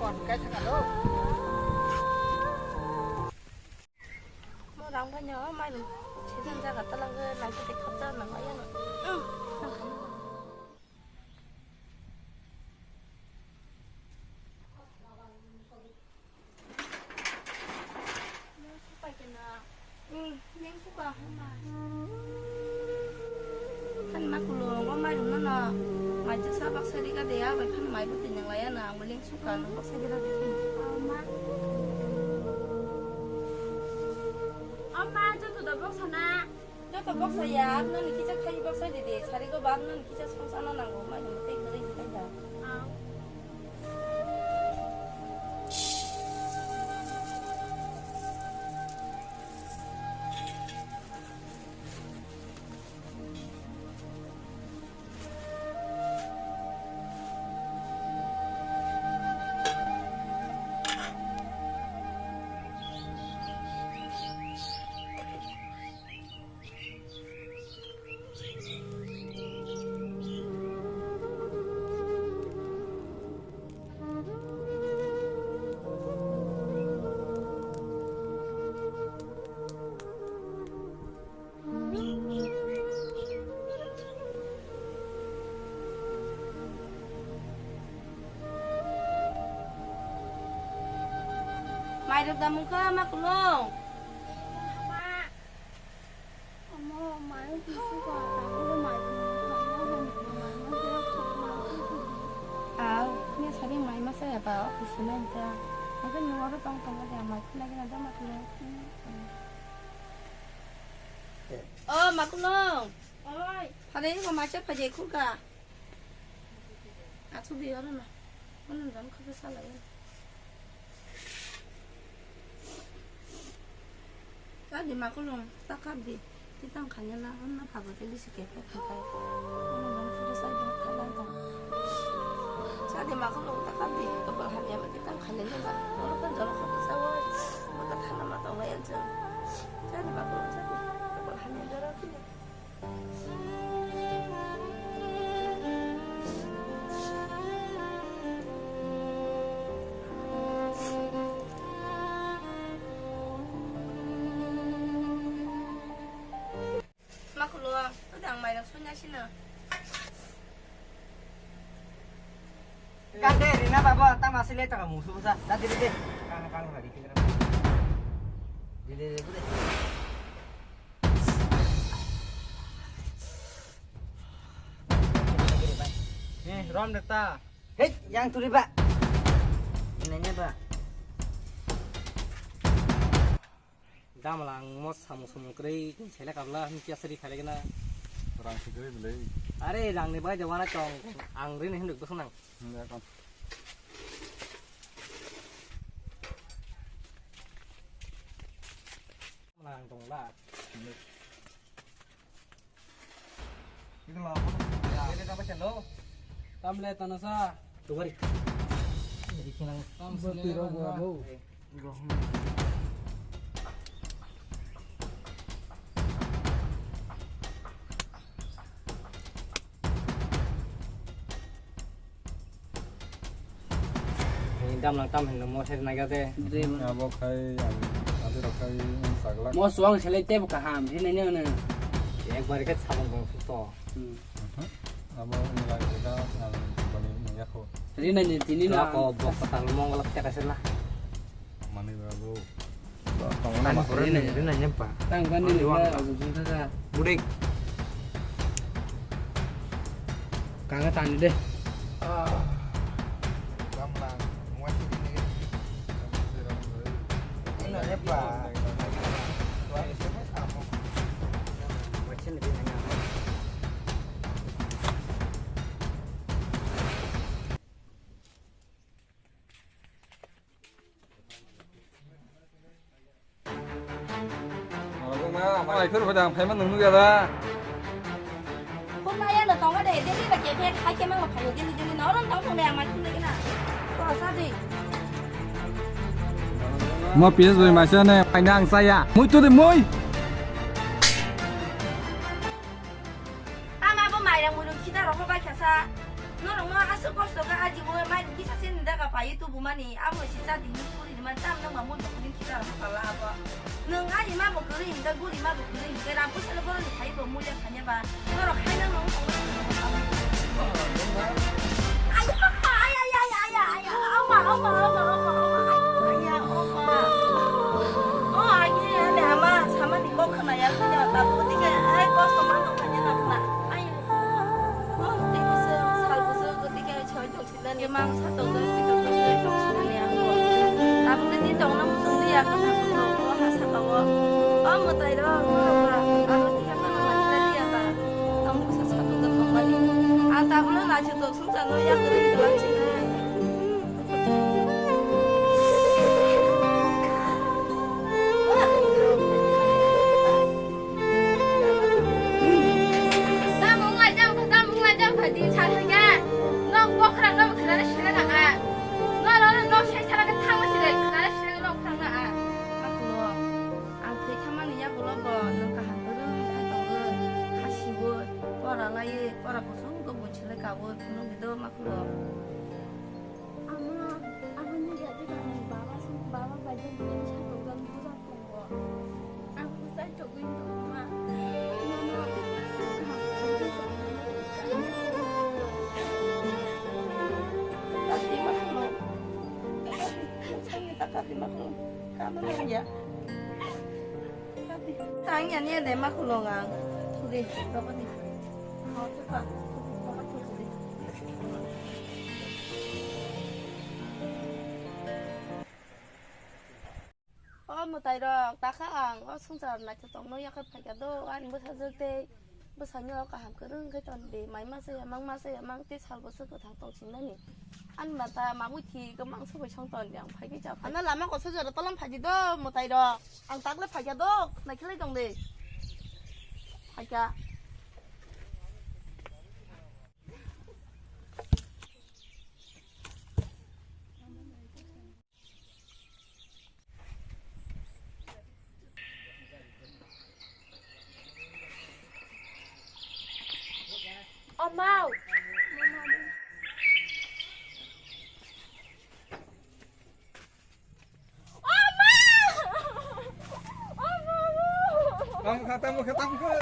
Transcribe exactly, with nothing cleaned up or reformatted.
Mo rang phai no, mai season jaga talang ke nang kete khapsa nang ayano. Phan ma kulo ngo mai rung no. Mai jesa baksa riga de ya, bai phan mai bo tinang laya na, ang bo leng suka no baksa riga de. Ama, joto da baksa na. Joto baksa ya, abno ni kisa khai baksa de de, sari go ba abno ni kisa songsa no nango, mai rung tei gari kai da. Mai rok da mungkha ma kulung. Omo, mai rok da mungkha ma kulung. Aw, ni sari mai masa ya ba office na inta. Mungkin ni waro tong tong ya mai khuna gina da ma kulung. O Makulung. Oi. Phade ko macha phaje khurka. Achu bi oro na. Ono dan khurka sala ya. Tadi Makulung takap di. Titang khanya na onna phago te bisi kepek khakai. Ono dan khurka sala ya. Tadi Makulung takap di. Kapal hamya ma titang khanya na ba. Oro kan jolo khurka sawo. Maka thana ma tong ya jeng. Chani ba ko chani. Ko hani dara kini. Makulo, odang mairok sunya sino. Kande rina baba tama sile taka musu sa. Dadi dadi. Kang kang hari kira. Dede dede bude. Eh, rom deta. Hei, yang turi ba. Nanya ba. Damla ang mo samung sumung kwrwi selek abla hwn kiya sari khailai gana. Rang si kwrwi bwlai. Are rang ni bai de wana chong ang rini hwn duk nang. Hmm, ya, kom. Ang tong la. Tamle tanasa. Tubari. Tamsile. Dam lang tam hinwi mo seri naikha de. Abo khai ang adi rok khai saglak. Mo suang selai tebo kaham hinwi nini. Ekbar khe sabon bong susto. Hmm. Abo nilai kha ang bani nangya kho. Rinai ni tini na. Ko bok patal mongol khe kaisa la. Mani babu. Tang kan ni na, na, na, pa. Tang kan ni na, abu jin ta. Budik. Kanga tani de. Gamlang, muat ini. Ini ne pa. Tuan siapa kamu? Macam ni nanya. Mai phuru phai dang, phaima nung nugya da. Phone ma yano tongo de, deli ba ke phek, hai ke mango phayo, deli, deli, norom tong tong de, amai phone de na. Ko sa de. Mo P S doi maisa ne, phaina ang saya. Mui tu de mui. Tama bo mairang mui rok khita rok bai khasa. Norok mo asuk kosto ka aji bo mai kisa sin da ka Pai tu bumani amo si cha di ni kuri di man tam nang ma mo do ni kira ro pala abo. Nung ani ma bo kuri hingga guri ma bo kuri hingga ram pusa lo boroni pai bo muya khanya ba. Norok hai nang nang. Ay ay ay ay ay ay. Ama ama ama ama ama. Ay ay ama. Oh ay ay ama sama ni kok khna ya khna ta ko ti ke ai ko so ma no khanya na khna. Ay. Oh ti ko se sal ko se ko ti ke choi to. Nani mang sa tong doi, pi tong doi, tong sinani ang bo. Tabuk ni tong na musung dia ko na ko ko ha sa ka wo. O mwtai ro, ko ro ka. Aro ti ha ma na ma ta dia ba. Tong ko sa sa tong doi tong ba ni. A tabuk na na chu to sung sa no ya ko ri ko la chi na. Tamo wnglaijak wngkha, tamo wnglaijak wngkha, din salsa khe. Nok bokhorok no khwnana sina nang a. No, no, no, no, sai sala khe thangma sile, khwnana sina nok thangna a. Makulo, ang thwi thamani yagulo bo nwng kaham kwrwng khe tongo, khasibo, pora laiwi, pora kusum khe buchilai kabo, phunukni do makulo. Ama, aboni jadi kami baba sung, baba bai jadi sakokgani buja tongo. Ang bwsai togwi tongma. Nono kaham khe tongwi tongmani. Tati makhno. Tati makhno. Kama nangya. Tati. Tangya niya de makhno ngang. Thudi, robani. Mau tuka. Mau tuka. O mwtai rok, takha ang o swngchar naithotok no yakhe phaikha do, ani bwsajwk tei bwsano kaham kwrwng khe ton di, mai masa ya mang, masa ya mang, tei sal bwswk kwthang tong singnani. Ani mata mamui thi kwmang sugui song ton di, ang phaikhe cha phai. Ano lama koso jora tolom phaidi do mwtai rok, ang takle phaikha do, naikhelai tong di. Phaikha. O mau. Tamo kha, tamo kha, tamo kha.